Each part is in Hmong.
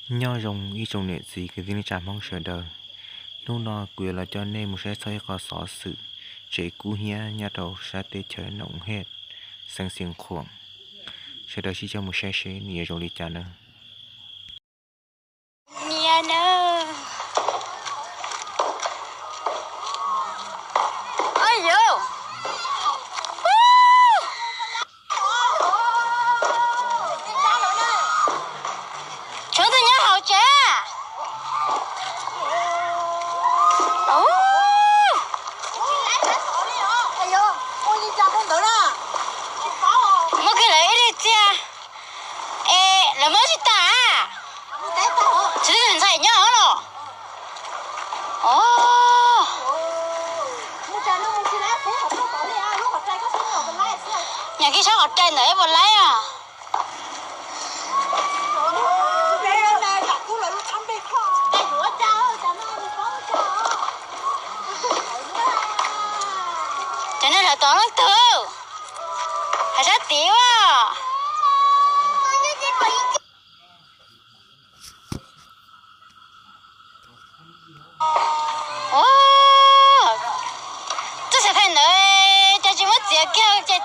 Nyob zoo ib tsoom niam txiv kwv tij neej tsa Hmoob sawv daws. Hnub no kuv yuav los coj nej mus saib txog ib qho xov xwm tsev kub hnyiab nyob rau sab teb chaws Noom Hej, xeev Xiav Khuam. Sawv daws sib coj mus saib seb nws yuav zoo li cas nawb. Tshuav tus nyob hauv tsev. Muab kiag lawv ib leeg txiag. Es lawv muab tsis tas. Tsis tau tus ntxhais nyob los. Nyam kiag sab qhov rai ntawd puas laib os. Cov neeg lawv tom leej twg? Hais sab tid as. Txoj xav thaij ntawd cas tsis muab txiav kiag ces.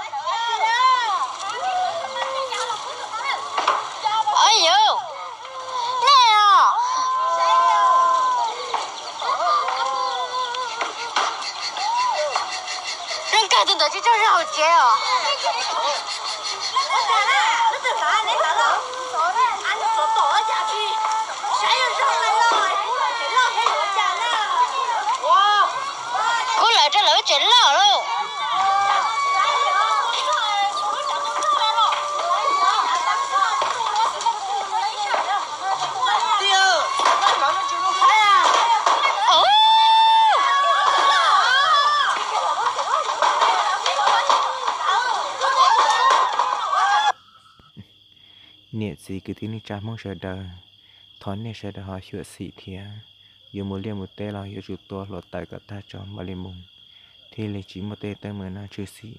Au yau, nej os. Zoo kawg tus ntawd tsis tsaug zog hauv tsev os. Kub lawv rau lawv tsev loj lauj. Niam txiv kwv tij neej tsa Hmoob sawv daws, thov nej sawv daws ho xyuam xim thiab. Yuav mus liaj mus teb los yuav tsum tua hluav taws kom tag tso mam li mus, thiaj li tsis muaj tej teeb meem no tshwm sim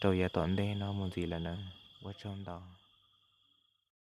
rau yav tom ntej no mus ntxiv lawm nawb. Ua tsaug ntau.